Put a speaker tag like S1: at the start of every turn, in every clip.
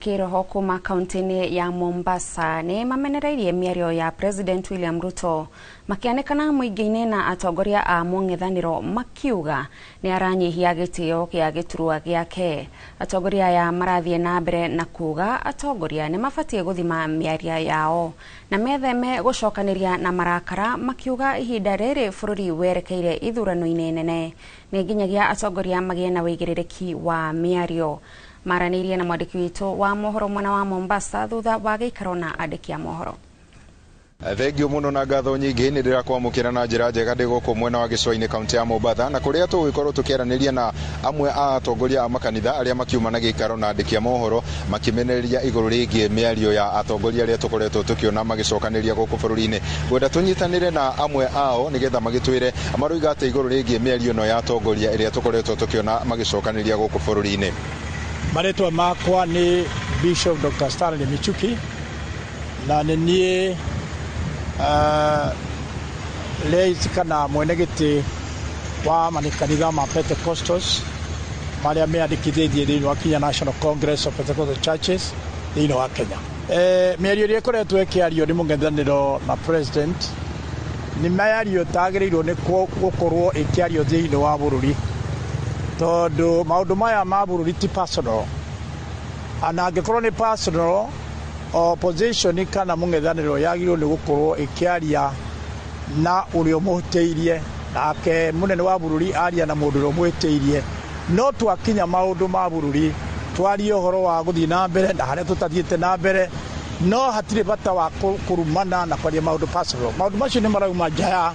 S1: Kĩroho kuma kaunti-inĩ ya Mombasa nĩ mamenereirie mĩario ya President William Ruto makĩanĩkana mũingĩ-inĩ na atongoria a mũng'ethanĩro makiuga nĩ aranyihia gĩtĩo gĩa gĩturwa gĩake. Atongoria aya marathiĩ na mbere na kuga atongoria nĩ mabatiĩ gũthima mĩario yao na metheme gũcokanĩria na marakara, makiuga ihinda rĩrĩ bũrũri werekeire ithurano-inĩ nene nĩ nginyagia atongoria magĩe na wĩigĩrĩrĩki wa mĩario. Maranĩirie na mwandĩki witũ wa mohoro mwena wa Mombasa thutha wa gĩikaro na andĩki a mohoro.
S2: Thengio muno na ngatho nyingĩ. Nĩ ndĩrakwamũkĩra na njĩra njega ndĩ gũkũ mwena wa gĩcũa-inĩ, kaunti ya Mombatha, na kũrĩa tũgũgĩkorwo tũkĩaranĩria na amwe a atongoria a makanitha arĩa makiuma na gĩikaro na andĩki a mohoro makĩmenereria igũrũ rĩgiĩ mĩario ya atongoria arĩa tũkoretwo tũkĩona magĩcokanĩria gũkũ bũrũri-inĩ. Ngwenda tũnyitanĩre na amwe ao nĩgetha magĩtwĩre maroiga atĩ igũrũ rĩgiĩ mĩario ĩno ya atongoria ĩrĩa tũkoretwo tũkĩona magĩcokanĩria gũkũ bũrũri-inĩ.
S3: Marĩtwa makwa nĩ Bishop Dr. Stanley Michuki, na nĩ niĩ rais kana mwene gĩtĩ wa makanitha ma Pentecostals marĩa meandĩkithĩtie thĩinĩ wa Kenya National Congress of Pentecostal Churches thĩinĩ wa Kenya. Mĩario ĩrĩa ĩkoretwo ĩkĩario nĩ mũng'ethanĩro na president nĩ mĩario ĩtagĩrĩirwo nĩ gũkorwo ĩkĩario thĩinĩ wa bũrũri, tondũ maũndũ maya ma bũrũri ti personal, na angĩkorwo nĩ personal, opposition kana mũng'ethanĩro yagĩrĩirwo nĩ gũkorwo ĩkĩaria na ũrĩa ũmũhĩtĩirie, nake mũnene wa bũrũri aria na mũndũ ũrĩa ũmũhĩtĩirie. No twakinya maũndũ ma bũrũri, twarie ũhoro wa gũthiĩ na mbere na harĩa tũtathiĩte na mbere, no hatirĩ bata wa kũrumana na kwaria maũndũ personal. Maũndũ macio nĩ marauma nja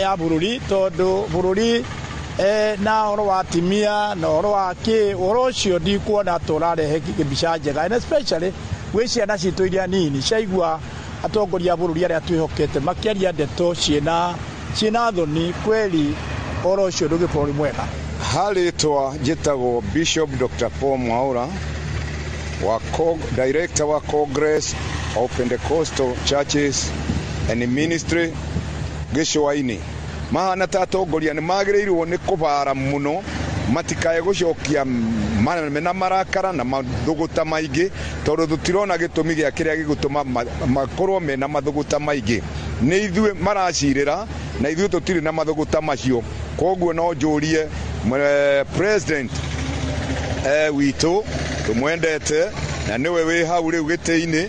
S3: ya bũrũri, tondũ bũrũri na ũhoro wa atimia na ũhoro wa kĩ, ũhoro ũcio ndikuona ta ũrarehe mbica njega, and especially gwĩ ciana citũ iria nini ciaigua atongoria a bũrũri arĩa twĩhokete makĩaria ndeto ciĩna thoni kweli, ũhoro ũcio ndũgĩkorwo ũrĩ mwega.
S4: Harĩtwa njĩtagwo Bishop Dr. Paul Mwaura wa Director wa Congress of Pentecostal Churches and Ministry gĩcũa-inĩ. Mahana ta atongoria nĩ magĩrĩirwo nĩ kũbara mũno matikae gũcokia mena marakara na mathũgũta maingĩ, tondũ tũtirona gĩtũmi gĩa kĩrĩa gĩgũtũma makorwo mena mathũgũta maingĩ. Nĩ ithuĩ maracirĩra na ithuĩ tũtirĩ na mathũgũta macio. Koguo no njũrie president witũ tũmwendete na nĩwe wĩ hau rĩu gĩtĩ-inĩ,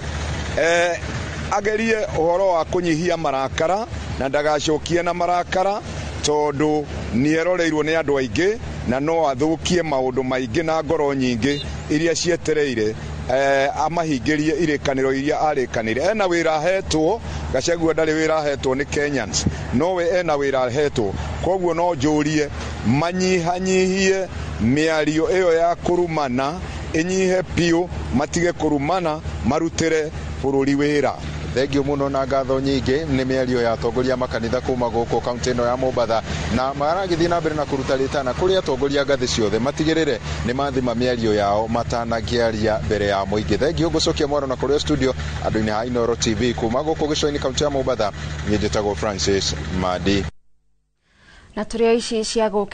S4: agerie ũhoro wa kũnyihia marakara na ndagacokie na marakara, tondũ nĩeroreirwo nĩ andũ aingĩ na no athũkie maũndũ maingĩ na ngoro nyingĩ iria cietereire amahingĩrie irĩkanĩro iria arĩkanĩire. Ena wĩra ahetwo. Gachagua ndarĩ wĩra ahetwo nĩ Kenyans, nowe ena wĩra ahetwo. Koguo no njũrie manyihanyihie mĩario ĩyo ya kũrumana, ĩnyihe biũ, matige kũrumana, marutĩre bũrũri wĩra.
S2: Thengio muno na ngatho nyingĩ. Nĩ mĩario ya atongoria a makanitha kuma gũkũ kaunti ĩno ya Mombatha, na maragĩthiĩ na mbere na kũruta rĩtana kũrĩ atongoria ngathĩ ciothe matigĩrĩre nĩ mathima mĩario yao matanakĩaria mbere ya mũingĩ. Thengio, ngũcokia mwaro na kũrĩa studio andũ-inĩ ha Inooro TV. Kuma gũkũ gĩcũa-inĩ, kaunti ya Mombatha, niĩ njĩtagwo Francis Madi.
S1: Na tũrĩ o ici cia gũkĩra.